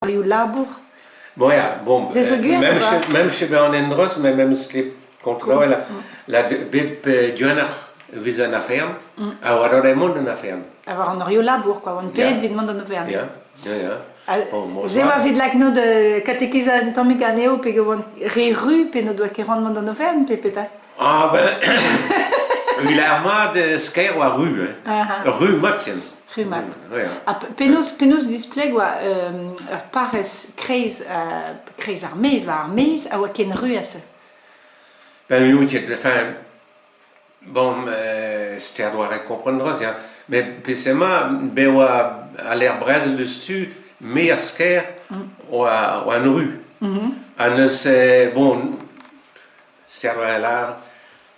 Reoù labour. Bon ya, bon, Se zo gwir même ou pas? même chez an endroz, mais même sklep kontrol la, la bep duanoc'h vez an afern, ha war an mont an afern. Ha war an eurioù labour, quoi. On Ya. ped evit mont d'an overn. Ya, ya, ya. Bon, mo Se oa evit lak de katekizañ un tammig anezho pe oant re ru pe n'o doa ket c'hoant mont d'an overn pe petra? Ah ben, il a mat skaer oa ru, hein. Ru mat, tiens. Rummad. Ha penaos, penaos displeg oa ur parrez kreiz, kreiz ar maez, war ar maez, a oa ken ru ha se? Ben oui, enfin, bon, ster doare kompren dra, ya. Met peseurt bet oa a-lec'h brezel deus tu, me ar Skaer oa, oa an ru. Ha neuze, bon, ster doare lâr,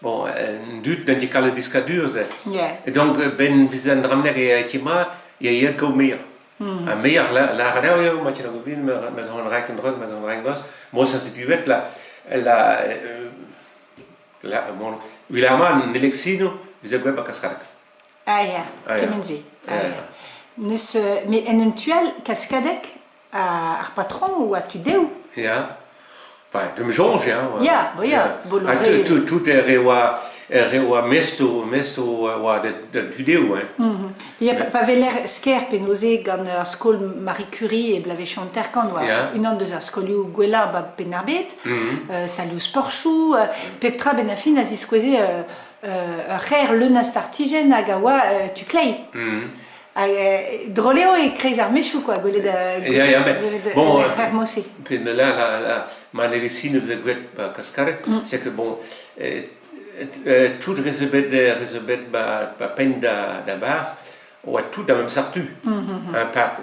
Bon, an dud n'en ket kalz diskadur se. Yeah. Et donc, ben vez an dramner e mat, e yeet gaou muioc'h. Ha muioc'h lâret eo eo, ma tient gobin, ma zo an renk en-dro, ma zo an renk en-dro. Mo ça se duet la, la, la, bon, Villarman, an Elexino, vez a gweb ba Kaskadeg. Ah ya, kement-se. Ah ya. Neus, met en un tu all, Kaskadeg, ar patron oa tud-dezho. Ya. Enfin, de me soñj, hein. Ya, bon, ya. Ah, tout, tout er re oa, er re oa mesto, mesto oa da tud-dezho, hein. Ya, pa weler Skaer penaos gant ar skol Marie Curie e bloavezhioù hanter-kant oa unan deus ar skolioù gwellañ ba Penn-ar-Bed, salioù sporchoù, pep tra benn ar fin a ziskoueze ur c'hêr leun a startijenn hag a oa tu kleiz. Hag drol eo e-kreiz ar mechoù quoi, gwelet Ya, ya, mais gwelet bon, lec'h Mosse. Mais là, la, la, ma nevez neus gwet ba Kaskaret, c'est que bon, tout rezebet rezebet ba, ba penn da, da barzh, oa tout da même sartu. Un part,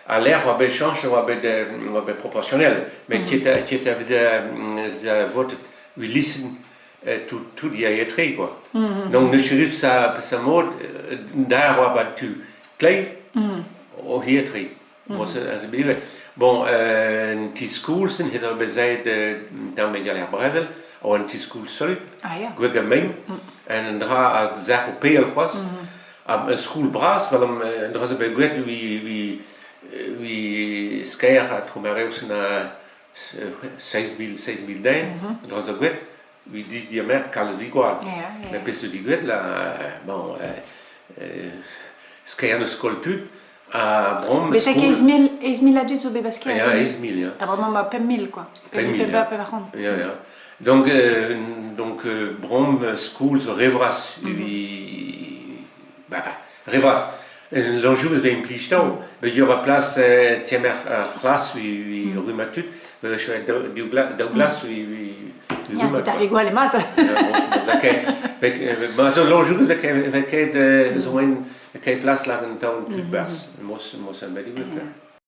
a l'air oa bet chañch, oa bet, oa bet proportionnel, mais qui était qui était vit votet listen tout tout diaes-tre quoi. Donc ne chirif sa sa mod dar oa ba tu kleiz o hir-tre. Bon, c'est bien. Bon, un ti skoul sen hez bet zaet tamm egal er brezel, oa un ti skoul solid, Ah ya. gwech ha mein, un dra a zerc'h o pell c'hoazh. Ha un skoul bras, vel un dra zo bet gwet wi wi wi skaer ha tromereus na 6 000, 6 000 den, dra zo gwet, evit digemer kalz digwall. Met pezh zo digouezet là, bon, skaer eus skol tud, ha bremañ Betek skol... 8 000, 8 000 a dud zo bet ba Skaer. Ya, 8 000, ya. Ha bremañ ma 5 000, quoi. 5 000, ya. 5 Ya, ya. Donc, donc bremañ skol zo re vras evit... Bah, enfin, re vras. L'Anjou vez implij tav. Bet ur plas kemer ar c'hlas wi rummad tud, daou glas wi rummad. Ya, ar re gwall mat. Ma zo l'Anjou vez ket zo en ket plas lag un taol tud barzh. Mos mos an bet.